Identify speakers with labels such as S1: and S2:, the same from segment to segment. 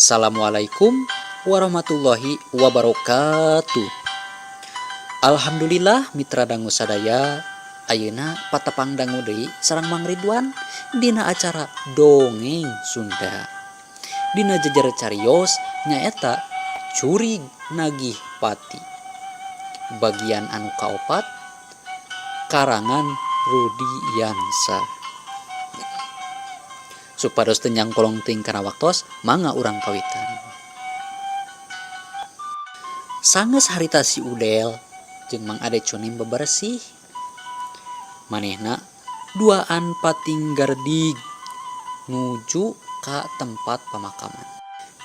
S1: Assalamualaikum warahmatullahi wabarakatuh. Alhamdulillah mitra dangu sadaya ayeuna patepang dangu deui sareng Mang Ridwan dina acara Dongeng Sunda. Dina jejer carios nyaeta Curig Nagih Pati. Bagian anu kaopat karangan Rudi Yansa. Supados teu nyangkolong teuing kana waktos, mangga urang kawitan. Sanggeus harita si Udel jeung Mang Ade Cunim bebersih. Manehna duaan pating gardig nuju ka tempat pamakaman.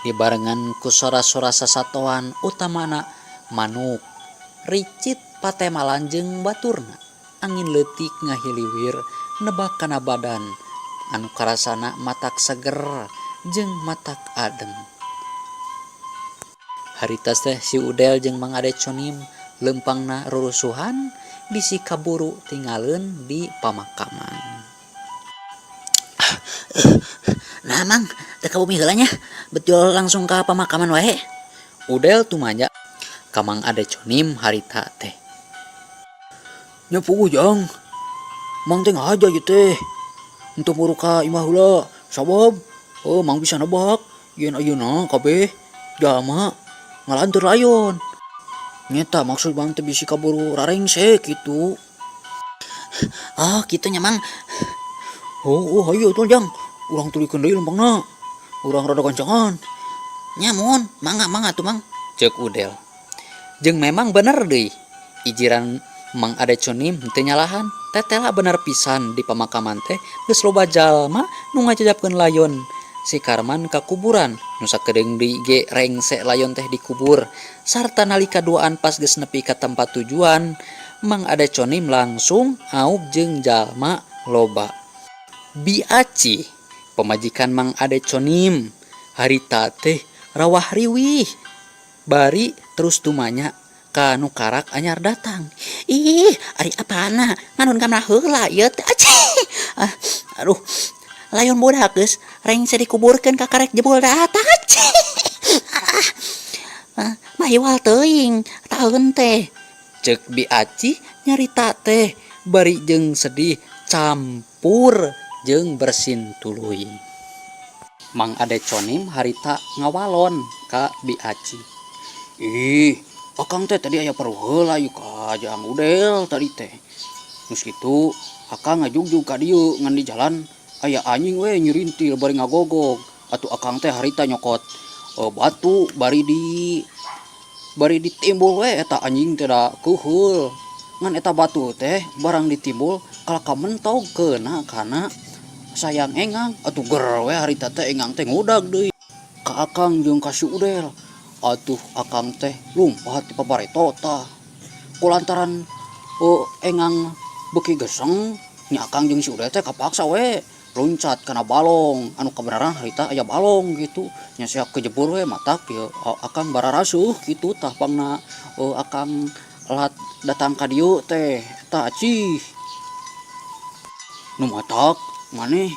S1: Dibarengan ku sora-sora sasatoan utamana manuk, ricit patemalan jeung baturna. Angin leutik ngahiliwir nebak kana badan anu karasana matak seger jeung matak adem. Harita teh si Udel jeung Mang Ade Conim leumpangna rurusuhan bisi kaburu tingaleun di pamakaman.
S2: Nah Mang, teu ka bumi heula nya, betul langsung ka pamakaman wae.
S1: Udel tumanja ka Mang Ade Conim harita teh.
S2: Nya puguh Jang, Mang teh ngahaja ieu teh. Henteu buru ka imah heula, sabab heuh Mang bisa nebak yen ayeuna kabeh jalma ngalantur layon. Nyeta maksud Mang teh bisi kaburu rarengse kitu. Oh kitu nya Mang. Heuh hayu atuh Jang, urang tuluykeun deui lempangna. Urang rada gancangan. Nya mun, mangga mangga atuh Mang.
S1: Ceuk Udel. Jeung memang bener deui, ijiran Mang Ade Conim teu nyalahan, tetela bener pisan di pamakaman teh geus loba jalma nu ngajajapkeun layon si Karman ka kuburan nu sakedeung deui ge rengse layon teh dikubur sarta nalika duaan pas geus nepi ka tempat tujuan Mang Ade Conim langsung aub jeung jalma loba. Bi Acih pamajikan Mang Ade Conim harita teh rawah riwih bari terus tumanya ka nu karak anyar datang.
S2: Ih, ari apana? Nganun kamana heula ieu teh? Acih. Ah, aduh. Layon budak geus rengse dikuburkeun kakarek jebul datang. Acih. Ah, mahiwal teuing taeun teh.
S1: Ceuk Bi Acih nyarita teh bari jeung sedih campur jeung bersin tuluy. Mang Ade Conim harita ngawalon ka Bi Acih.
S2: Ih, akang teh tadi aya perlu heula ieu ka Jang Udel tadi teh. Geus kitu akang ngajugjug ka dieu ngan di jalan aya anjing we nyirintil bari ngagogog. Atuh akang teh harita nyokot batu bari ditimbul we eta anjing teh da keuheul. Ngan eta batu teh barang ditimbul kalah ka mentog keuna kana sayang engang. Atuh ger we harita teh engang teh ngudag deui ka akang jeung ka si Udel. Atuh akang teh lumpat ti papareto tah. Kulantaran engang beuki geseng nya akang jeung si Udel teh kapaksa we loncat kana balong anu kabeneran harita aya balong gitu nya sia kejebur we matak ieu akang bararasuh kitu tah pangna akang lat datang ka dieu teh eta Acih. Nu matak maneh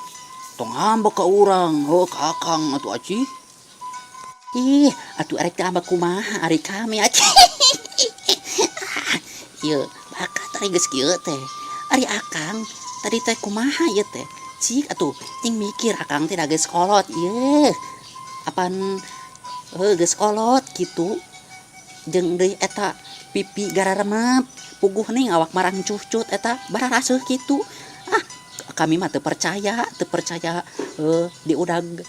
S2: tong ngambek ka urang heuh ka akang atuh Acih. Ih, atuh arek teh ambek kumaha ari kami acih. Ieu bakat ari geus kieu teh. Ari akang tadi teh kumaha ieu teh? Cik atuh cing mikir akang teh da geus kolot ieu. Apan heuh geus kolot kitu. Jeung deui eta pipi gararemep puguh ning awak marang cucut eta bararaseuh kitu. Ah, kami mah teu percaya diudag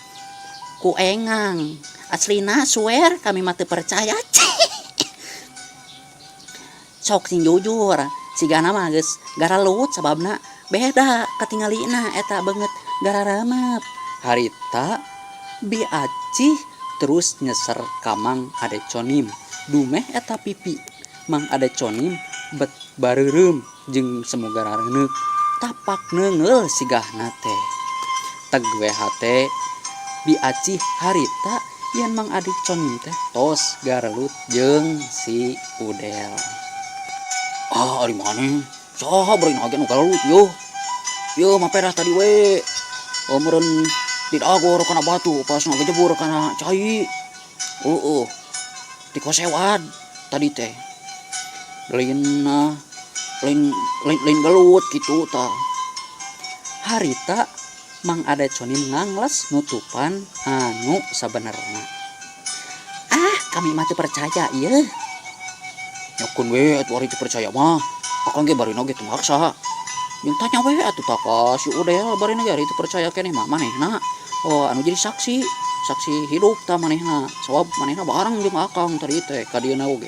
S2: ku engang. Aslina swear kami mah teu percaya. Sok sing jujur, sigana mah geus garalut sababna beda katingalina eta beungeut gararemep.
S1: Harita Bi Acih terus nyeser ka Mang Ade Conim. Dumeh eta pipi Mang Ade Conim bet bareureum jeung semu garareuneuh tapak neungeul sigahna teh. Teg we hate Bi Acih harita yen Mang Ade Conim teh tos garelut jeung si Udel.
S2: Ah, ari maneh saha bari ge nu garelut yeuh. Yeuh mah pedah tadi we. Meureun Didagor kana batu pas ngagejebur kana cai. Heueuh. Tikosewad tadi teh. Lain lain lain lain gelut kitu tah.
S1: Harita Mang Ade Conim ngangles nutupan anu sabenerna. Ah, kami mah teu percaya ieu.
S2: Nya keun we atuh ari teu percaya mah. Akang ge barina ge teu maksa. Jeung tanya we atuh tah ka si Udel barina ge ari teu percaya keneh mah manehna oh anu jadi saksi, saksi hidup tah manehna. Sabab manehna bareng jeung akang tadi teh ka dieuna oge.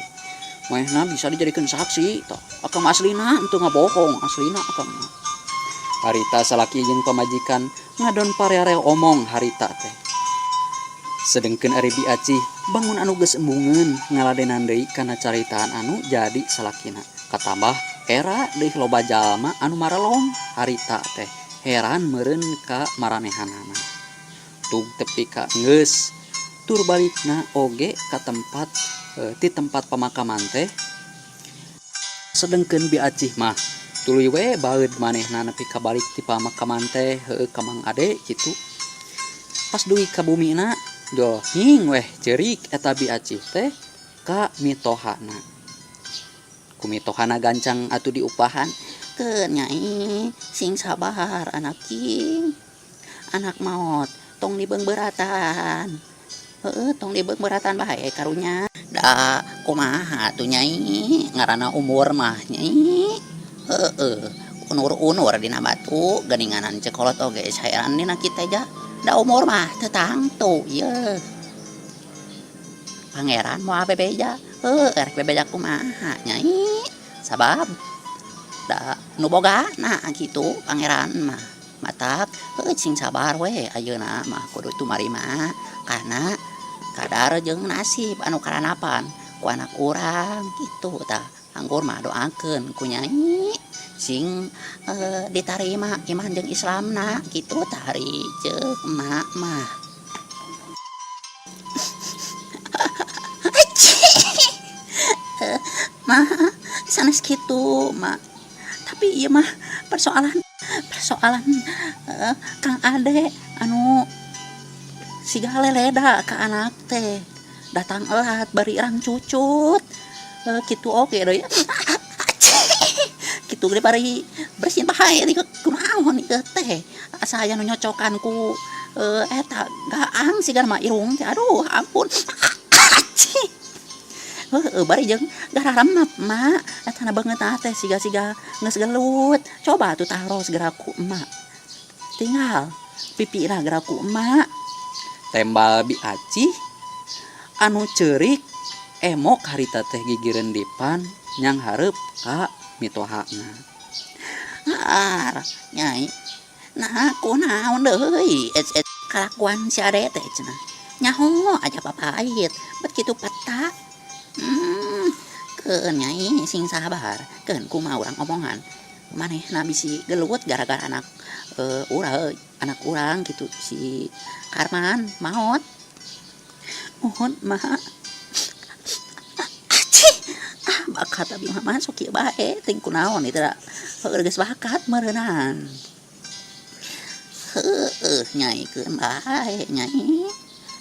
S2: Manehna bisa dijadikeun saksi tah. Akang mah aslina henteu ngabohong, aslina akang mah.
S1: Harita salaki jeung pamajikan ngadon pareare omong harita teh. Sedengkeun ari Bi Acih bangun anu geus embungeun ngaladenan deui kana caritaan anu jadi salakina. Katambah era deui loba jalma anu marelong harita teh heran meureun ka maranehanana. Tug tepi ka geus tur balikna oge ka tempat ti tempat pamakaman teh. Sedengkeun Bi Acih mah tuluy we baeud manehna nepi ka balik ti pamakaman teh heueuh ka Mang Ade kitu. Pas dugi ka bumina johing weh ceurik eta Bi Acih teh ka mitohana. Ku mitohana gancang atuh diupahan,
S3: Keun nyai, sing sabar anak cing. Anak maot tong dibeungbeuratan. Heueuh tong dibeungbeuratan bae karunya. Da kumaha atuh nyai, ngaranna umur mah nyai. Heueuh, unur-unur dina batu geuninganan ceuk kolot oge saeran dina kitu ja. Da umur mah teu tangtu yeuh. Pangeran moal bebeja, heueuh erek bebeja kumaha nyai. Sabab da nu bogana kitu pangeran mah. Matak heueuh sing sabar we ayeuna mah kudu tumarima kana kadar jeung nasib anu karanapan ku anak urang kitu tah. Anggur mah doakeun ku nyai sing ditarima iman jeung Islamna kitu tah ari ceuk emak mah. Mah sanes kitu mak, tapi ieu mah persoalan persoalan Kang Ade anu siga leleda ka anak teh datang elat bari rang cucut kitu oge deui kitu ge bari bersin bae kunaon ieu teh asa aya nu nyocokan ku eta gaang siga mah irung teh aduh ampun. Heueuh bari jeung gararemep mak eta na beungeutna teh siga-siga geus gelut. Coba atuh taros geura ku emak. Tinggal pipina geura ku emak.
S1: Tembal Bi Acih anu ceurik emok harita teh gigireun dipan nyanghareup ka mitohana.
S3: Har nyai, naha kunaon deui kalakuan si Ade teh cenah. Nyaho aja papait bet kitu peta. Keun nyai sing sabar, keun kumaha urang omongan. Manehna bisi gelut gara-gara anak urang, anak urang kitu si Karman maot. Mohon mak. Acih, ah bakat abi mah sok kieu bae teuing kunaon ieu teh da heueuh geus bakat meureunan. Heueuh nyai keun bae nyai.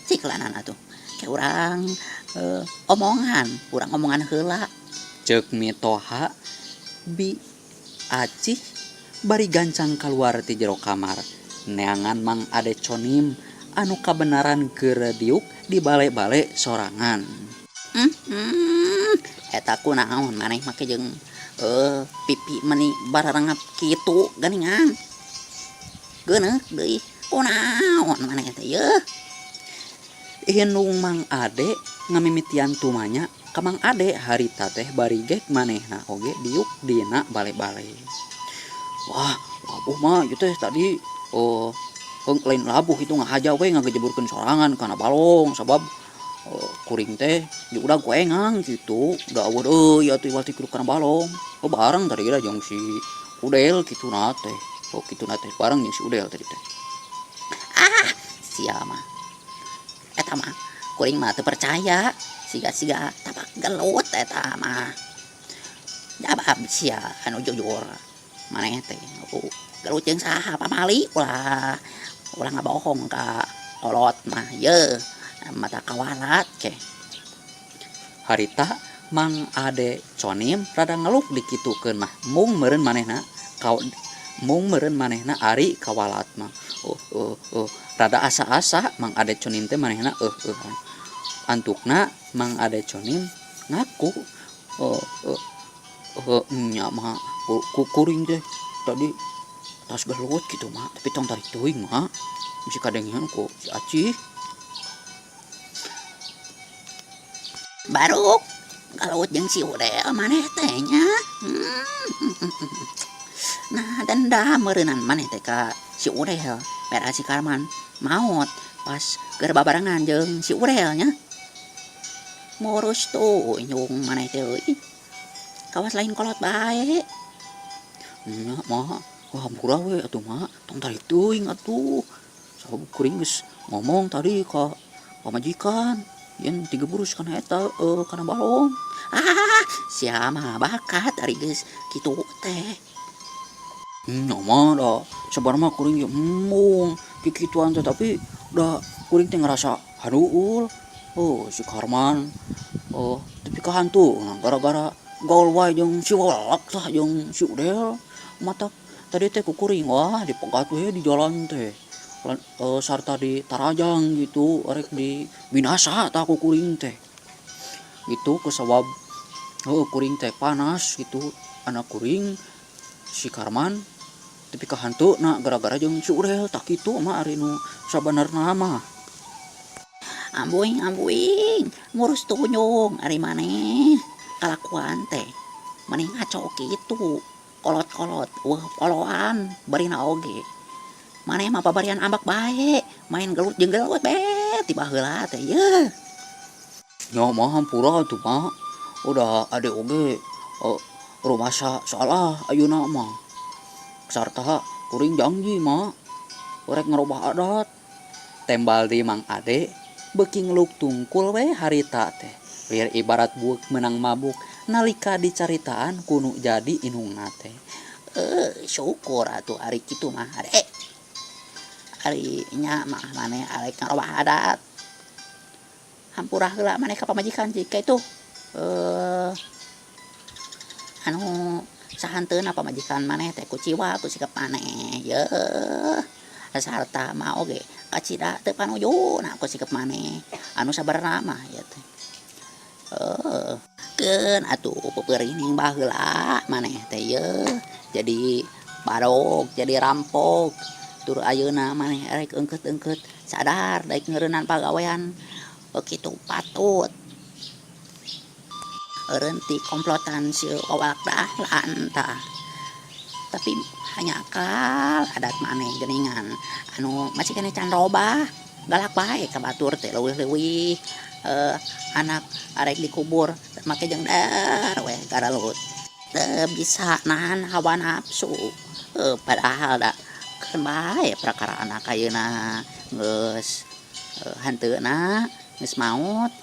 S3: Ciklanan atuh ke urang omongan, urang omongan heula.
S1: Ceuk mitoha Bi Acih bari gancang kaluar ti jero kamar neangan Mang Ade Conim anu kabenaran keur diuk di bale-bale sorangan.
S3: Eta kunaon maneh make jeung pipi meni bararengap kitu geuningan. Geuneuk deui kunaon maneh teh yeuh.
S1: Indung Mang Ade ngamimitian tumanya ka Mang Ade harita teh bari gek manehna oge diuk dina bale-bale.
S2: Wah, labuh mah ieu teh tadi lain labuh itu ngahaja we ngagejeburkeun sorangan kana balong sabab kuring teh diudag ku engang kitu da eueuh deui atuh iwal ti kudu kana balong. Oh bareng tadi da jeung si Udel kituna teh. Oh kituna teh bareng jeung si Udel tadi teh.
S3: Ah, sia mah. Eta mah kuring mah teu percaya, siga-siga tapak gelut eta mah. Jabab sia anu jujur. Maneh teh gelut jeung saha pamali ulah Ulah ngabohong ka kolot mah ye mata kawalat ke.
S1: Harita Mang Ade Conim rada ngeluk dikitukeun mah mung meureun manehna mung meureun manehna ari kawalat mah rada asa-asa Mang Ade Conim teh manehna antukna Mang Ade Conim ngaku nya mah kuring teh tadi tas gelut gitu mah tapi tong tarik teuing mah bisi kadengean ku si Acih.
S3: Baruk gelut jeung si Udel maneh teh nya. Nah dendam meureunnan maneh teh ka si Udel pera si Karman maot pas keur babarengan jeung si Udel nya. Murus tuh nyung maneh teh euy. Kawas lain kolot bae.
S2: Nya mah wah hampura we atuh mah tong tarik teuing atuh. Sabab kuring geus ngomong tadi ka pamajikan yen tiga burus kana eta kana balong.
S3: Ah, sia mah bakat ari geus kitu teh.
S2: Nya mah da sabarna mah kuring ge embung kikituan teh tapi da kuring teh ngarasa haduul. Oh si Karman tepi ka hantu nah gara-gara gaul wae jeung si Welak tah jeung si Udel matak tadi teh ku kuring wah dipegat we di jalan teh. Sarta di tarajang gitu rek di binasa tah ku kuring teh gitu kusabab kuring teh panas gitu anak kuring si Karman tepi ka hantu na gara-gara jeung si Udel tah kitu mah ari nu sabenerna mah.
S3: Ambuing ambuing ngurus tunyung ari maneh kalakuan teh maneh ngaco kitu kolot-kolot weuh poloan barina oge. Maneh mah babarian ambak bae main gelut jeung gelut be ti baheula teh yeuh.
S2: Nya mah hampura atuh mah udah ade oge rumasa salah ayeuna mah sarta kuring janji mah rek ngarobah adat.
S1: Tembal di Mang Ade beuki ngeluk tungkul we harita teh lir ibarat bueuk meunang mabuk nalika dicaritaan kunu jadi inungna teh.
S3: Syukur atuh ari kitu mah ade. Ari nya mah maneh arek ngarobah adat. Hampura heula maneh ka pamajikan jika itu anu sahanteuna pamajikan maneh teh kuciwa ku sikap maneh yeuh. Sarta mah oge kacida teu panujuna ku sikap maneh anu sabarna mah ieu teh. Keun atuh pepeurining baheula maneh teh yeuh. Jadi barog, jadi rampok. Tur ayeuna maneh rek eungkeut-eungkeut sadar daek ngeureunnan pagawean kitu patut. Eureun ti komplotan si Wawalak Dahlan tah. Tapi hanya akal adat maneh geuningan anu masih keneh can robah galak bae ka batur teh leuwih-leuwih anak arek dikubur make jeung dar we garalut. Teu bisa nahan hawa nafsu padahal da keun bae prakara anak ayeuna geus hanteuna geus maot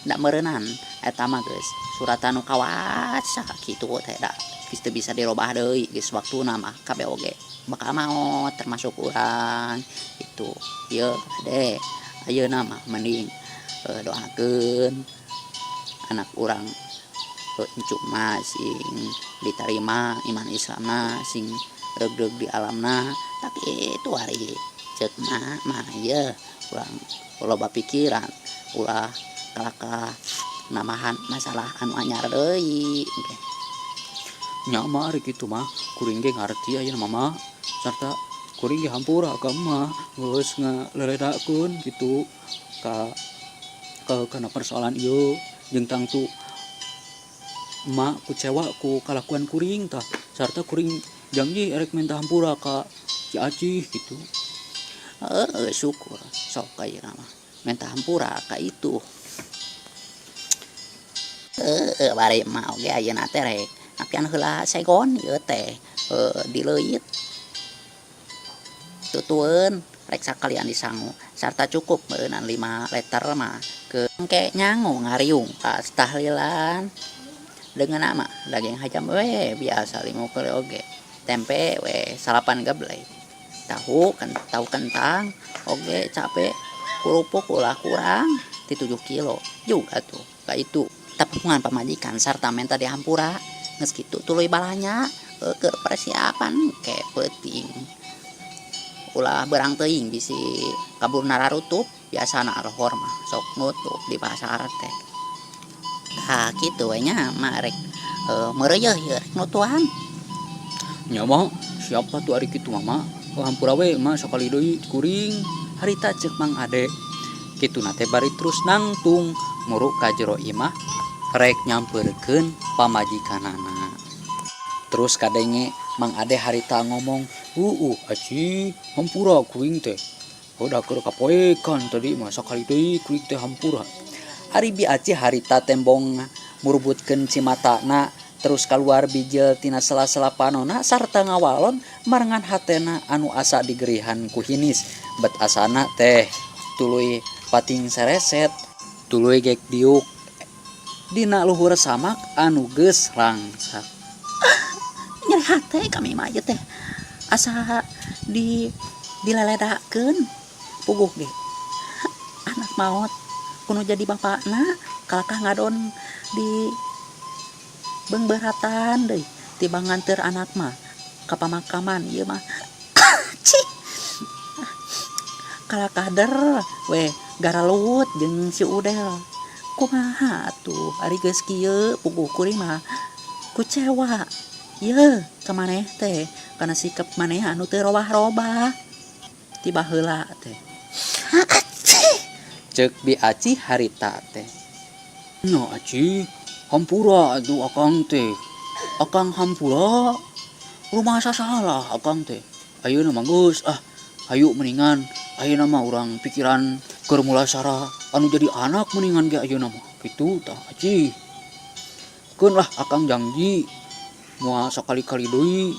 S3: da meureunan eta mah geus suratan nu kawasa kitu teh da geus teu bisa dirobah deui geus waktuna mah kabeh oge bakal maot termasuk urang gitu. Ieu ade ayeuna mah mending doakeun anak urang incu mah sing ditarima iman Islamna sing reugreug di alamna tak kitu ari ceuk mah mah ieu urang loba pikiran ulah kalakah namahan masalah anu anyar deui.
S2: Nya mah ari kitu mah kuring ge ngarti ayeuna mama sarta kuring ge hampura ka emak geus ngaleledakeun kitu ka kana persoalan ieu jeung tangtu emak kucewa ku kalakuan kuring tah sarta kuring janji erek minta hampura ka si Acih gitu.
S3: Syukur sok ayeuna mah minta hampura ka itu. Bari mah oge ayeuna teh rek napian heula segon ieu teh dileuit tutueun rek sakalian disangu sarta cukup meureunnan 5 liter mah ke engke nyangu ngariung pas tahlilan dengan mah daging hajam we biasa 5 kali oge tempe we 9 geblek. Tahu kan tahu kentang oge cabe kerupuk ulah kurang ti 7 kilo juga tuh ka itu tepungan pamajikan sarta menta dihampura. Geus kitu tuluy balanya keur persiapan ke peuting, ulah berang teuing bisi kabur nararutup. Biasana lohor mah sok nutup di pasar teh. Tah, kitu we nya, mah rek meureuyeun ieu, rek nutuan.
S2: Nya, Mak, siap atuh ari kitu mah, Mak. Oh, hampura we, Mak, sakali deui kuring.
S1: Harita ceuk Mang Ade kituna teh bari terus nangtung muru ka jero imah rek nyamperkeun pamajikanana. Terus kadenge Mang Ade harita ngomong,
S2: "Aci, hampura kuring teh. Udah keur kapoekan tadi mah, sakali deui kuring teh hampura."
S1: Ari Bi Aci harita tembong murubutkeun cimatana, terus kaluar bijil tina sela-sela panona sarta ngawalon marengan hatena anu asa digerihan ku hinis. Bet asana teh tuluy pating sereset, tuluy gek diuk dina luhur samak anu geus rangsak.
S3: Nyeri hate kami mah ieu teh, asa di dileledakeun. Puguh ge anak maot kudu jadi bapakna, kalakah ngadon di beungbeuratan deui tibang nganteur anak mah ka pamakaman. Ieu mah cih, kalakah der we garalut jeung si Udel. Kumaha atuh ari geus kieu? Puguh kuring mah kucewa yeuh ka maneh teh kana sikap maneh anu teu robah-robah ti baheula teh.
S1: Ceuk Bi Aci harita teh.
S2: Nya, Aci, hampura atuh akang teh. Akang hampura. Rumasa salah akang teh. Ayeuna mah geus ah, hayu mendingan ayeuna mah urang pikiran keur mulasara anu jadi anak mendingan ge ayeuna mah. Kitu tah, Aci. Keun lah, akang janji moal sakali-kali deui.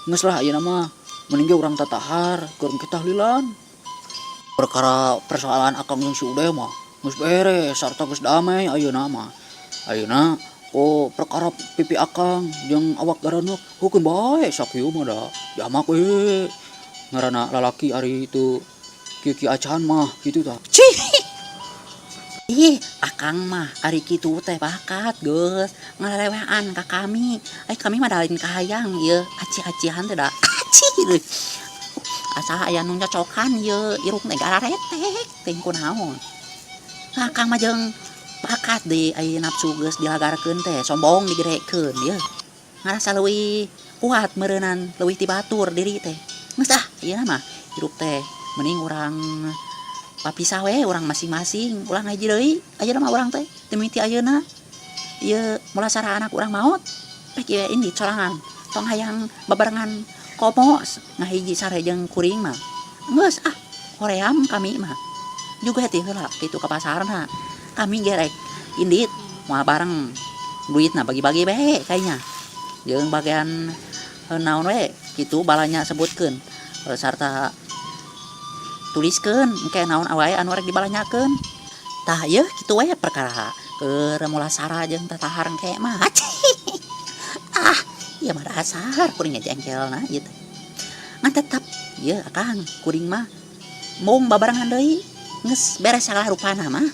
S2: Geus lah, ayeuna mah mending ge urang tatahar keur engke tahlilan. Perkara persoalan akang jeung si Udeh mah geus beres sarta geus damai ayeuna mah. Ayeuna oh perkara pipi akang jeung awak garaneuk hukeun bae sakieu mah, da jamak we ngaranna lalaki ari teu kieu-kieu acan mah kitu tah.
S3: Cih. Ih, akang mah ari kitu teh bakat geus ngalelewean ka kami. Ai kami mah da lain kahayang ieu aci-acihan teh da aci deui. Asa aya nu nyocokan ieu irung teh gararetek teuing kunaon. Akang mah jeung bakat deui ai nafsu geus dilagarkeun teh sombong digerekeun ieu. Ngarasa leuwih kuat meureunan, leuwih ti batur diri teh. Geus ah, ayeuna mah hirup teh mending urang papisah we, urang masing-masing, ulah ngahiji deui ayeuna mah urang teh. Teu mimiti ayeuna ieu mulasara anak urang maot pek ieu indit sorangan, tong hayang babarengan komo ngahiji sare jeung kuring mah. Geus ah, hoream kami mah juga ti heula kitu ka pasarna. Kami ge rek indit moal bareng, duitna bagi-bagi bae kayaknya jeung bagian naon we kitu balanya sebutkeun sarta tuliskeun engke naon wae anu rek dibalanyakeun. Tah, ieu kitu we perkara keur mulasara jeung tatahar engke mah. Ah, ieu mah dasar kuring ge jengkelna ieu teh. Ngan tetep ieu akang kuring mah mung babarengan deui, geus beres sagala rupana mah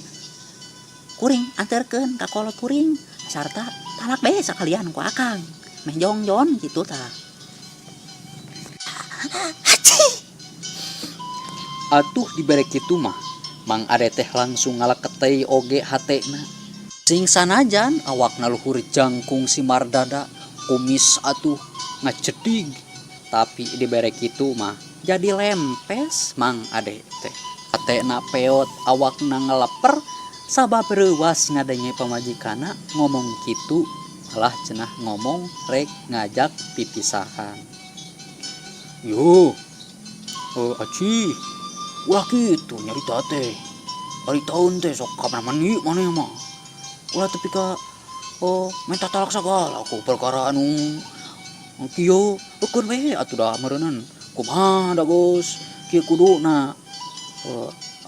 S3: kuring anterkeun ka kolot kuring sarta talak bae sakalian ku akang meh jongjon kitu tah. Acih.
S1: Atuh dibere kitu mah Mang Ade teh langsung ngalaketei oge hatena. Sing sanajan awakna luhur jangkung simar dada, kumis atuh ngacedig, tapi dibere kitu mah jadi lempes Mang Ade teh. Hatena peot, awakna ngaleper sabab reuwas ngadenge pamajikanna ngomong kitu, malah cenah ngomong rek ngajak pipisahan.
S2: Yo, Aci, ulah kitu nyarita teh. Ari taun teh sok kamana-mani maneh mah. Ulah tepi ka oh minta talak sagala ku perkara anu kieu, eukeun we atuh da meureunan. Kumaha da geus kieu kuduna.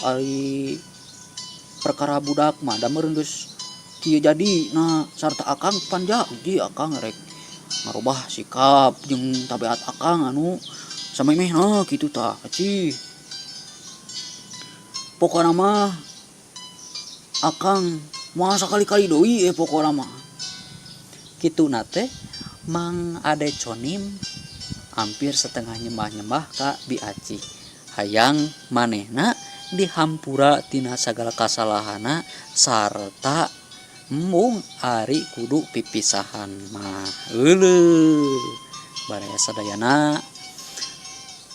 S2: Ari perkara budak mah da meureun geus kieu jadi nah sarta akang pan janji akang rek ngarubah sikap jeung tabiat akang anu Samemehna kitu tah Acih. Pokona mah akang moal sakali-kali deui eh pokona mah.
S1: Kituna teh Mang Ade Conim hampir setengah nyembah-nyembah ka Bi Acih. Hayang manehna dihampura tina sagala kasalahanna sarta embung ari kudu pipisahan mah. Euleuh baraya sadayana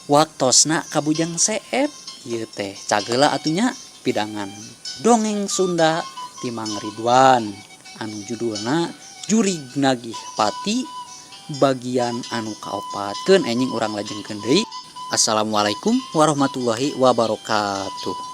S1: waktosna ka Bujang Seep ieu teh cageula atuh nya pidangan dongeng Sunda ti Mang Ridwan anu judulna Jurig Nagih Pati bagian anu kaopat keun enjing urang lajengkeun deui. Assalamualaikum warahmatullahi wabarakatuh.